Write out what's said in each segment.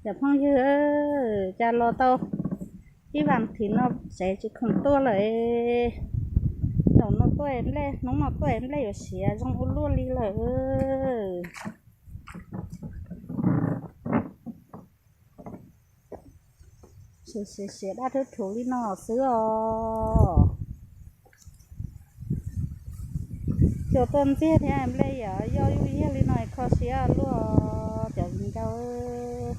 Cov phooj ywg, cas los tau ib vas thiv no tsev tsis khoom tuaj lawm. Zaum no tuaj nplej, hnub no tuaj nplej yuav siav zoo ua luaj li lawm. Siav siav siav daj thwb thuv li no xwb os. Cua tuaj ntxiag thiab nplej yog yoj yuj yiag li no kho siab luaj cov viv ncaus.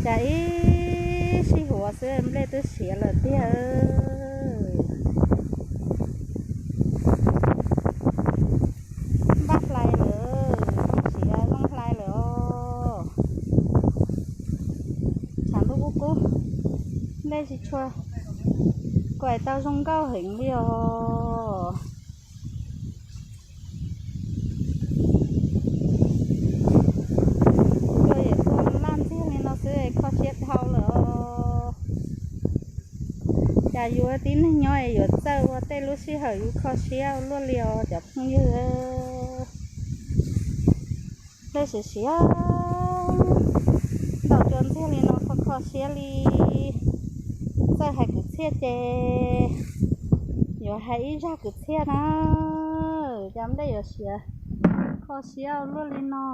Cas ib sij huav xwb nplej twb siav lawm tiag. Npaj hlais lawm, zoo siav zoo hlais lawm os. Tshav ntuj kub kub, nplej tsis tshua, kuj tau zoo nkauj heev li os. Cua yam tuaj laj ntxiag li no xwb kho siab dhau lawm os. Cas yus tib neeg nyob es yuav txawj ua tej lub sij hawm yus kho siab ua luaj li os cov phooj ywg. Nplej siav siav, ntaus cua ntxiag li no kho kho siab li. Txawj hais kwv txhiaj ces yuav hais ib zaj kwv txhiaj na, cas nplej yuav siav kho siab ua luaj li no.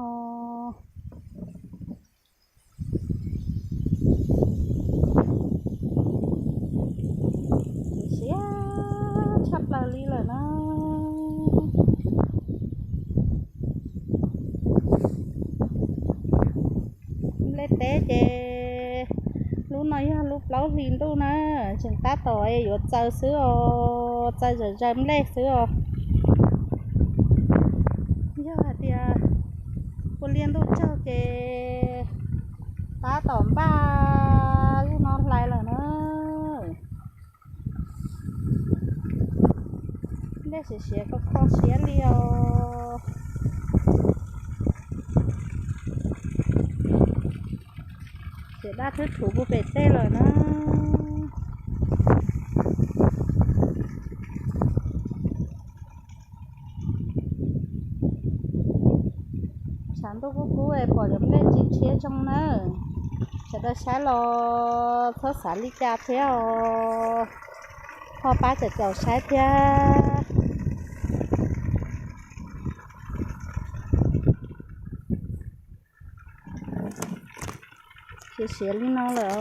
Siav tshaj plaws li lawm na. Nplej teb ces lub no yog lub plaub hlis ntuj na, tseem tab tom yuav txaws xwb os, txaws zawm zaws nplej xwb os. Yog hais tias ua liaj ntuj tsaug ces tab tom npaj lub no hlais lawm na. Nplej siav siav kho kho siab li os. Ces daj thwb thuv puag pem tej lawm na. Tshav ntuj kub kub es pom cov nplej tsis tshiab zoo na. Sawv daws saib los txhob xav li cas thiab os, ho pab caum caum saib thiab. Siav siav li no lawm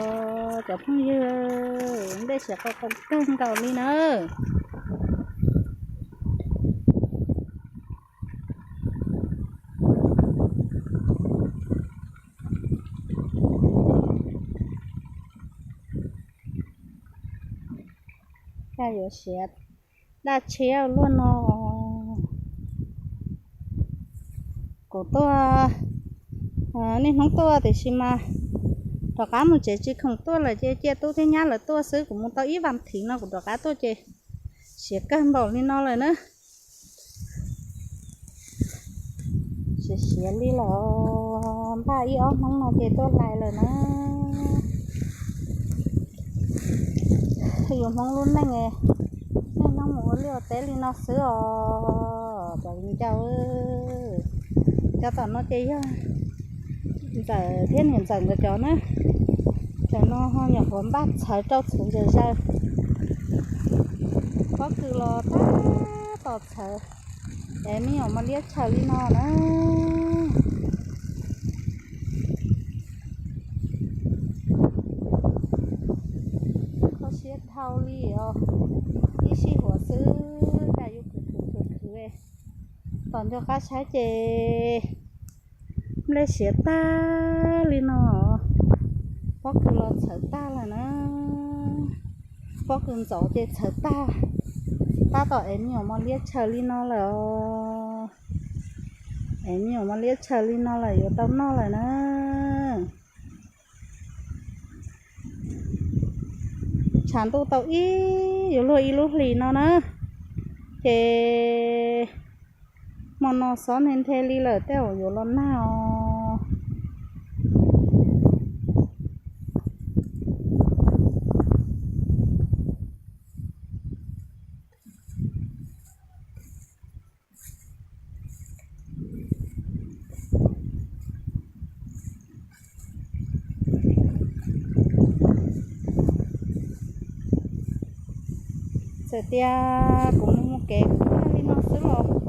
os cov phooj ywg, nplej siav qau qau kawg nkaus li na. Cas yuav siav daj tshiab luaj no. Kuv tuaj niaj hnub tuaj tiam sis mas rov qab mus tsev tsis khoom tuaj lawm ces cia tub thiab nyab lawv tuaj xwb, kuv mus tau ib vas thiv no kuv rov qab tuaj ces siav kawg npaum li no lawm na. Siav siav li los npaj ib ob hnub no ces tuaj hlais lawm na. Yus Hmoob lub neej, neej nyob mus ua liaj ua teb li no xwb os cov viv ncaus. Cov tom no ces yog ntxawm thiab niam ntxawm nkawd cov na. Cov no ho nyuam qhuav npaj txhawv rau txhuv ntsaws zaws. Pob kws los tab tom txhawv es me nyuam mos liab tshaws li no na. Kho siab dhau li os. Ib sij huam xwb cas yus khwv khwv khwv khwv, tom nco qab saib ces nplej siav tag li no. Pob kws los txhawv tag lawm na. Pob kws ntxov ces txhawv tag. Tab tom es me nyuam mos liab tshaws li no lawm os. Es me nyuam mos liab tshaws li no lawm yuav tau noj lawm na. Tshav ntuj tau ib yuav luag ib lub hlis no na, ces hmo no xob nthe nthe li lawm tej zaum yuav los nag os. Txawm tias kuv mus mus kev li no xwb los